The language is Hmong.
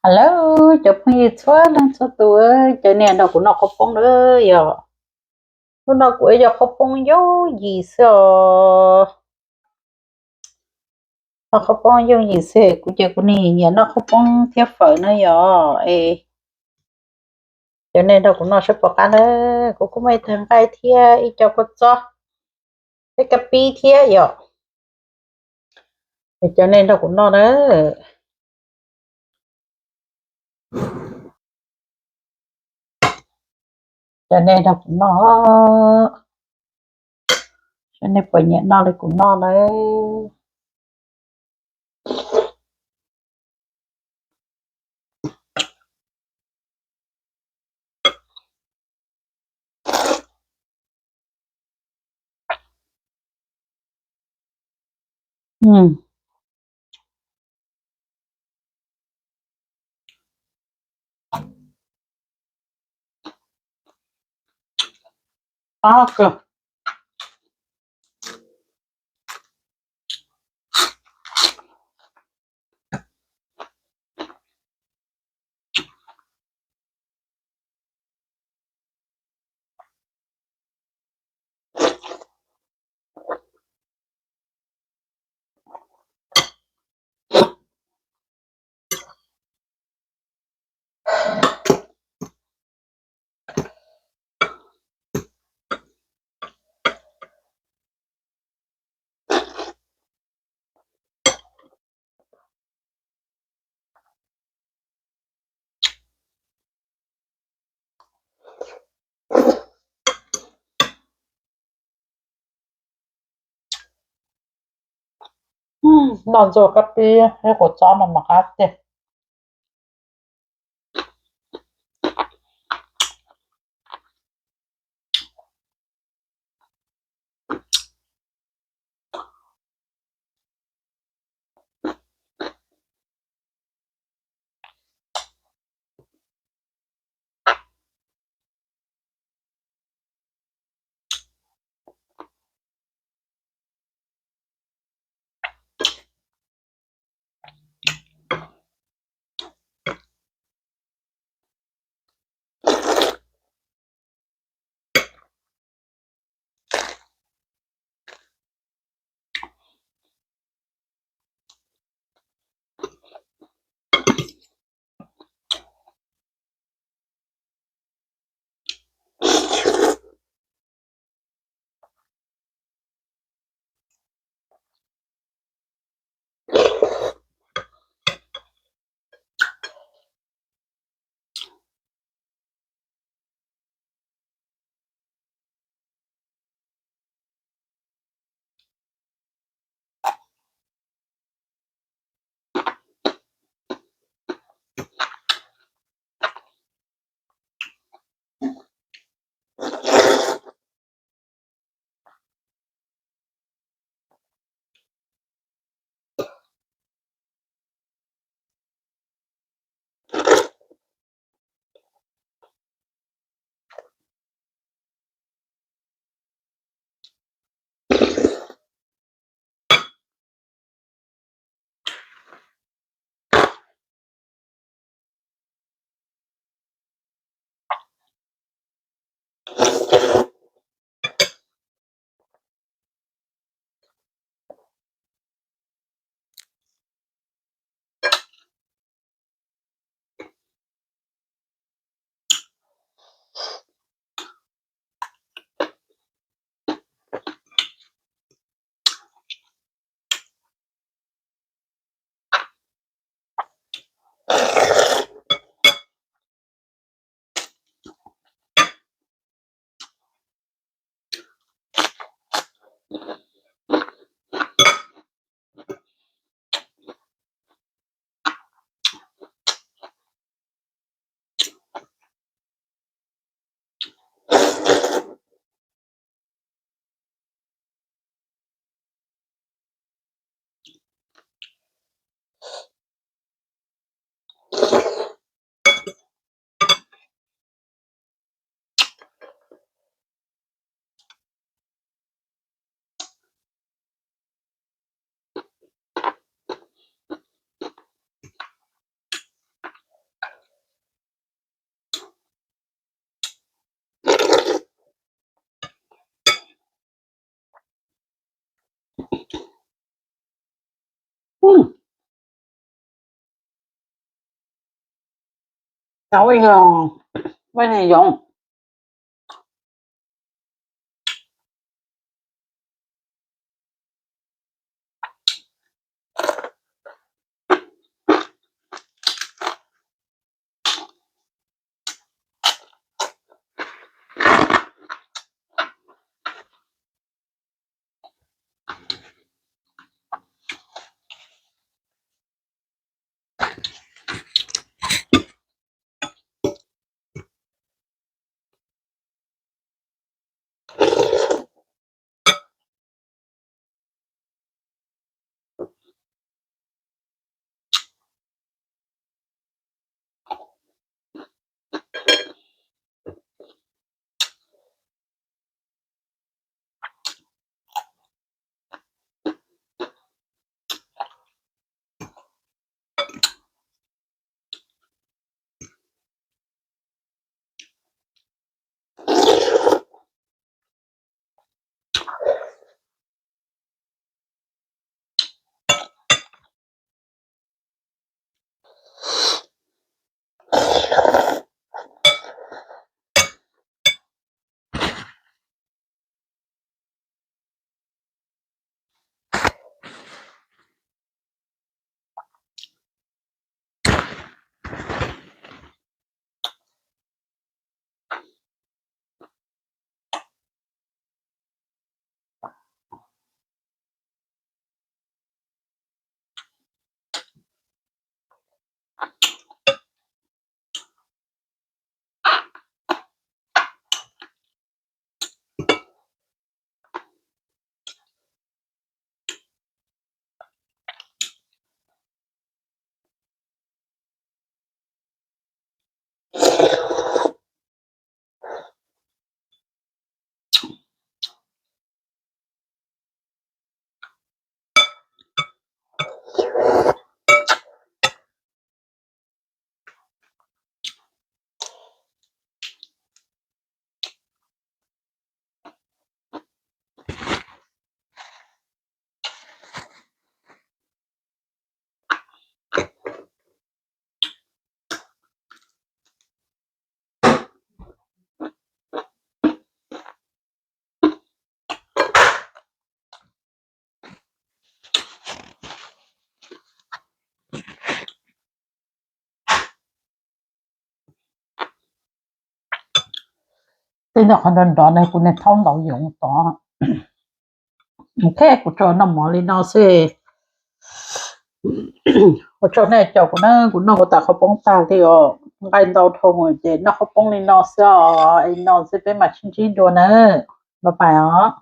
Hello, cov phooj ywg txhua leej txhua tus, cov nej nrog kuv noj qhaub poob na yom. Hnub no kuv yuav cov qhaub poob yooj yim xwb os. Noj qhaub poob yooj yim xwb, kuv ces kuv nim nyiam noj qhaub poob thiab fawm na yom. Es cov nej nrog kuv noj saib puas qab na. Kuv kuj muaj ib tawg nqaij thiab ib co kua txob, thiab kab pib thiab yom. Es cov nej nrog kuv noj na. Cov nej nrog kuv noj, saib nej puas nyiam noj li kuv noj na. Noj ntxuag kab pib thiab kua txob no mas qab tiag. Cov vaj yoos, vaj ni yoov. Tej no qhov nrov nrov na kuv niag thaub ntaus yoov tod. Thiab kuv tsuas noj mov li no xwb. Ua tsaug nej caum kuv na, kuv noj kuv tas qhov poob tag li os. Nqaij ntau dhau ces noj qhov poob li no xwb os. Es no xwb peb mam sib ntsib dua na. Bye bye os.